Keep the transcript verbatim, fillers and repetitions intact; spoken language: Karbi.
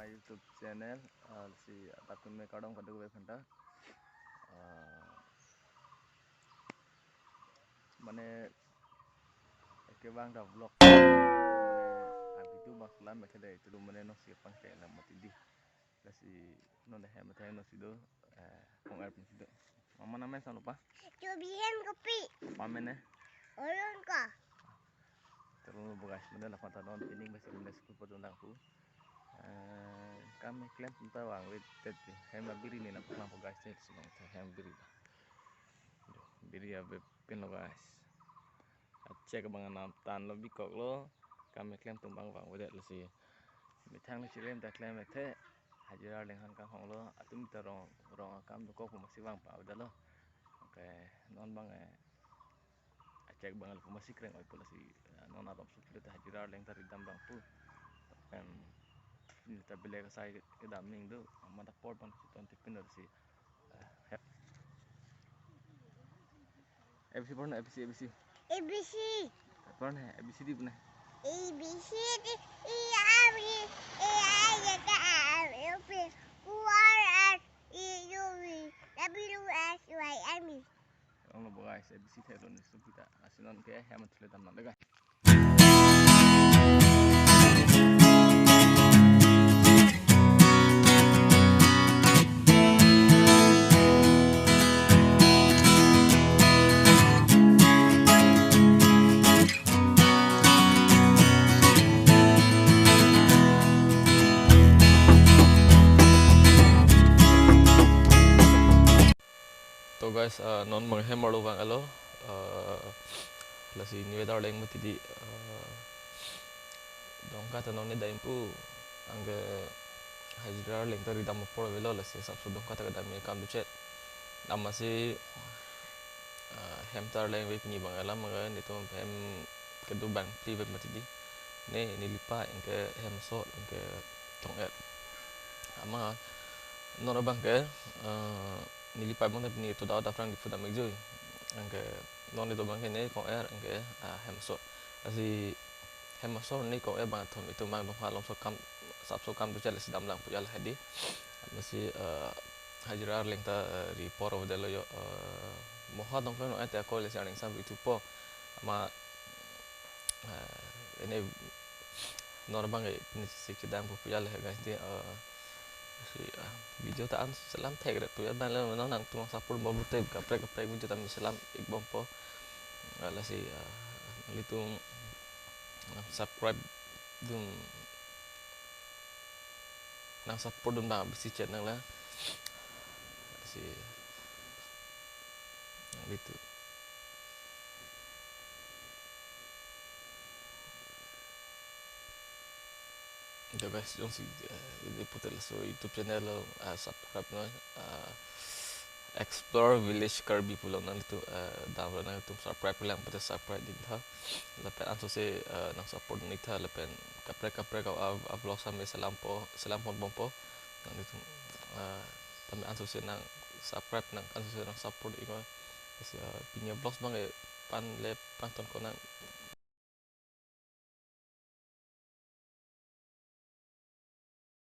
YouTube channel, ah, si adap tun me kardom kadokave aphanta. Ah, mane kevang ta vlog, mane a video bak lam me kede itu mane nonsi pangke lam mati di. Lasi non hem methang nonsi do, eh, kong-er pensi do. Mama namanya siapa, Pa? Jobi hem kopi. Pa mene? Olon ka. Terus bo guys, mane la pata non pining basi mane school pajun lang pu. Eh, kam klem tum ta vangvedet di. Hem abiri ne nangpaklang po guys, ne si nang hem abiri ta. Biri ave pinlo guys. Achek abang anam tan lo bikok lo. Kam klem tum abang vangvedet lo si. Methang le chirem ta klem ethe. Hajira leng han kang hong lo. Atum ta rong rong akam dokok pu masi vang pa avedet lo. Oke, non abang, eh, achek abang lo pu masi kreng oi pu lasi, eh, non arom sukle ta hajira leng ta ridam abang pu. Em, neli ta belek asai kedam ning do, amat apor abang chiton tipin lo si. Eh, hep. A B C pon, A B C, A B C. A B C. Pon, A B C D pon. A B C D E F G H I J K L M N O P Q R S T U V W X Y and Z. Ong lo bo guys, A B C thek lo ne supi ta. Lasi non ke hem thule dam nang de guys. To guys, eh, non abang hem arlo vang alo, eh, lasi ne weather leng mati di, eh, Dongka ta non ne dam pu, anke hajira leng ta ridam apor avelo lasi sapso Dongka ta kedam me kam duchet. Amatsi, eh, hem ta leng vek ni abang alam anke netum hem kedo bang phli vek mati di. Ne neli pa anke hem asor anke kong-er. Amat non abang ke, eh, neli pa abang ta pini to da da phrang di phu dam ik jui. Anke non netum abang ke ne kong-er anke, ah, hem asor. Lasi hem asor ne kong-er abang thom itum abang Dongka along so kam sapso kam duchet lasi dam lang pu jal hedi. Amatsi, eh, hajira leng ta, eh, ri apor avedet lo jo, eh, moha Dongka no ete ako lasi aning sam ri thupo. Amat, eh, ene non abang ke pini si kedam pu jal he guys di, eh, si, eh, video ta an selam thek ret pu jal abang le non nangtum support bom pu te kaprek kaprek video ta me selam ik bom po. Eh, lasi, eh, nanglitum nang subscribe dun, nang support dun abang bisi channel la. Si nanglitum. Itu guys, jongsi, eh, ini putar laso YouTube channel lo, eh, subscribe non, eh, Explore Village Karbi pulo, nanglitum, eh, dam lo, nanglitum subscribe lang putar subscribe dun tha. Lapen ansose, eh, nang support dun ik tha lapen kaprek kaprek a, a, a vlog same selam po, selam pon bom po. Nanglitum, eh, tame ansose nang subscribe nang ansose nang support ik non. Lasi, eh, pini a vlogs abang ke pan le pangton ko nang